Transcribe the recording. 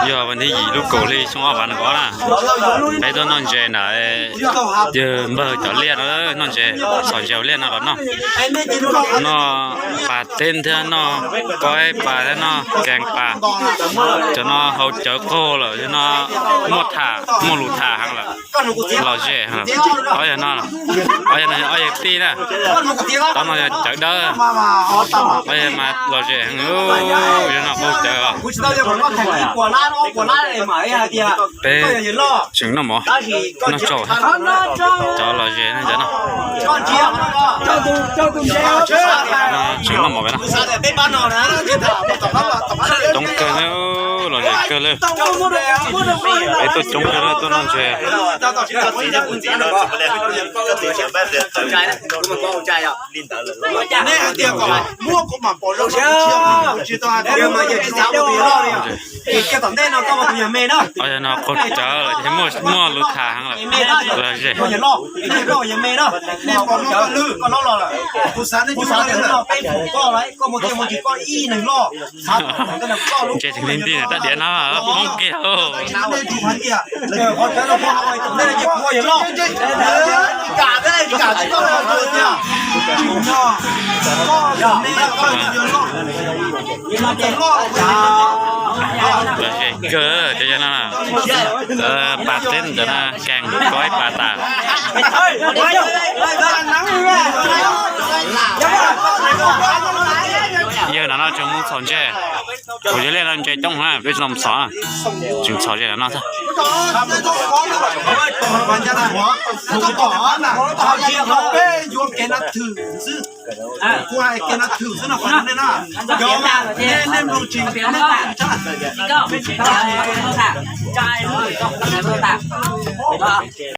Yo, ວັນທີ ໂລໂກ ເລີຍ ຊ່ວງອອກວັນກໍນະ ໄປຕົວະນ້ອງເຈນະ ເອີ ເຈີເບີຈອດລຽນເອີ ນ້ອງເຈ ສອນເຈລຽນນະກ່ອນເນາະ ເນາະ ປາເຕັນເທື່ອເນາະ ກ້ອຍປາເທື່ອເນາະ ແກງປາ ຈະເນາະ ເຮົາເຈີໂຄເລີຍເນາະ ໝົດທ່າ ໝົດລູກທ່າຫັງລະ ລອເຈຫັ້ນລະ ເອົາຢ່ານອນລະ ເອົາຢ່ານອນ ເອົາຢ່າຕີນະ ຕອນນອນຢ່າເຈີເດີ ເອົາຢ່າມາລອເຈຫັ້ນ ໂອ້ ຢ່ານອນ ເຂົາເຈີ ເປັນ ເຊີງນຳໝໍ ນຳເຈົ້າ ເຈົ້າລອເຈນະ ເຈົ້ານະ ເຊີງນຳໝໍໄປນະ ຈົງເກີນເລີຍ ໂອ້ ລອເຈເກີນເລີຍ ໄອ້ຕົວຈົງເກີນເລີຍ ຕົວນັ້ນເຊີ ເອົາເນາະ ຄົນເຈີເລີຍ ເຫັນໝົດ ໝົດລູກຄ້າຫັ້ນລະ ລອເຈ ເຈ ເຖິງລິ້ນດີນະ ຕາດຽວນະ ໂອ້ ໂອ້ ເກີ ເຈົ້ານະ ເອີ ປາເຕັນເຈົ້ານະ ແກງກ້ອຍປາຕາ ເຢີນະເນາະ ຈະມຸງສອນແຈ ໂອເຄ ເລີຍນະ ໃຈຕ້ອງຫາໄປສອນສອນ ຈຶ່ງສອນແຈນະເນາະ ເ